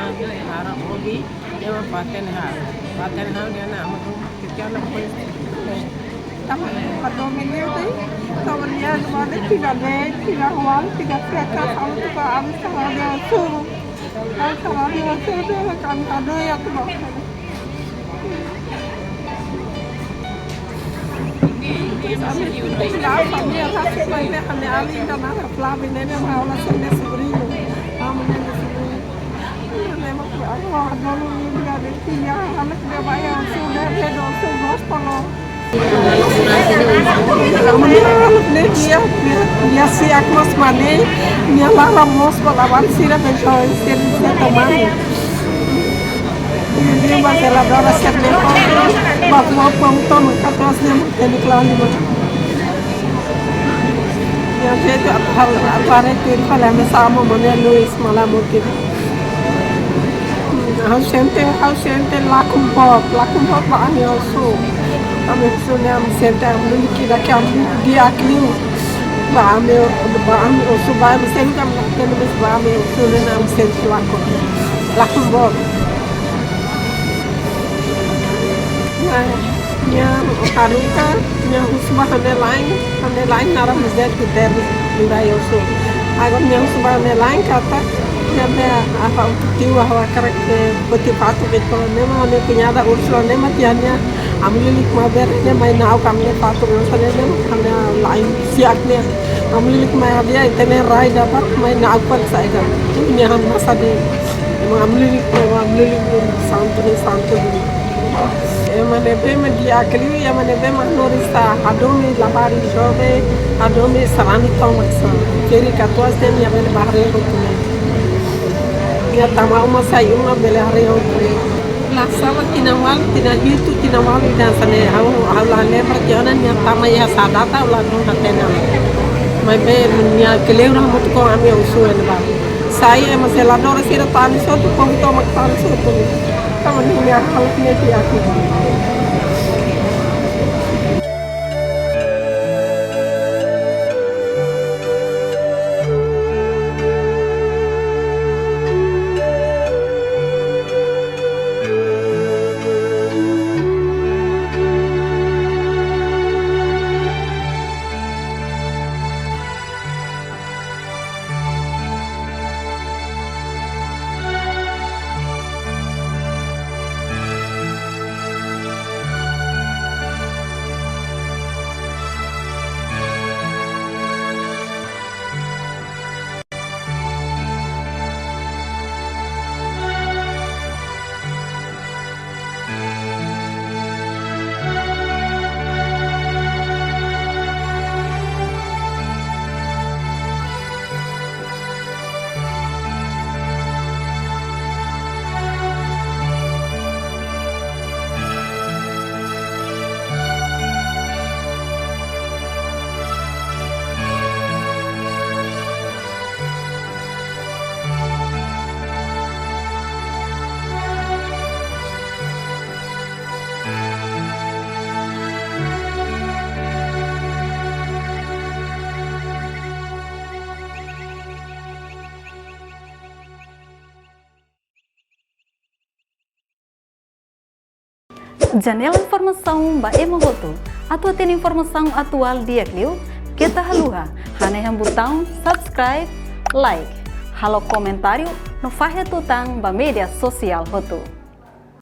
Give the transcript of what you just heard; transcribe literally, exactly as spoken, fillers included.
Hara obi, ema paten ha. Paten ha nia na, amo tu, ketika na pois. Tama, pada minggu tadi, tama nia, nia tiga deh, tiga awal, tiga kereta, selalu tu ka, ami sama dia tu. Ami sama dia tu, dia kan ada ya tu. Nia siak mós mane, nia laran mós ba lawan sira bengkau sira, sira tamani. Nia, nia ba zeladora sira bengkau, ba kuma pom tom katos nia mate ni klali ba. Nia jetu atu hal, atu haree tuir fali ami sama mane Luis malae motivu. Ha'u sente, ha'u sente lakon boot, lakon boot ba ami osu. Ami osu ne'e ami sente ami-nia ki'ik, ami di'ak liu. Ba ami, ba ami osu, ba ami sente ami lakon, ba ami osu ne'e ami sente lakon. Lakon boot. Nah, nia haruka, nia husu ba ha'u-nia la'en, ha'u-nia la'en naran José Guterres, liurai osu. Agora nia husu ba ha'u-nia la'en katak, nia be apa tiu, ha'u hakarak foti fatuk be ko, ne'e mak ha'u-nia kuñada Úrsula ne'e mak tiha nia, ami lilik maibé nia mai na'ok ami-nia fatuk, nusá ne'e mak ha'u-nia la'en siak nia. Ami lilik mai hadi'a, ita-nia rai dapat mai na'ok ba saida. Nia han masa di, ema ami lilik, ema ami lilik, santu ne'e santu ne'e. Ema ne'ebé mak di'ak liu, ema ne'ebé mak hanorin sá, hadomi labarik joven, hadomi sarani tomak sá. Keri katuas de'it nia bele bá haree hotu ne'e. Nia tama uma sai uma bele haree hotu ne'e. La sala tinan ualu, tinan hitu, tinan ualu ida hanesan ne'e. Ha'u, ha'u la lembra tiha ona nia tama iha sá data, ha'u ladún hatene. Maibé nia kleur hamutuk ho ami osu ne'ebá. Sai ema zeladora sira tane hotu, povu tomak tane hotu. Tanba nia halo nia di'ak. Janela informasaun ba ema hotu. Atu hatene informasaun atuál di'ak liu, keta haluha hanehan butaun subscribe, like, halo komentáriu no fahe tutan ba média sosiál hotu.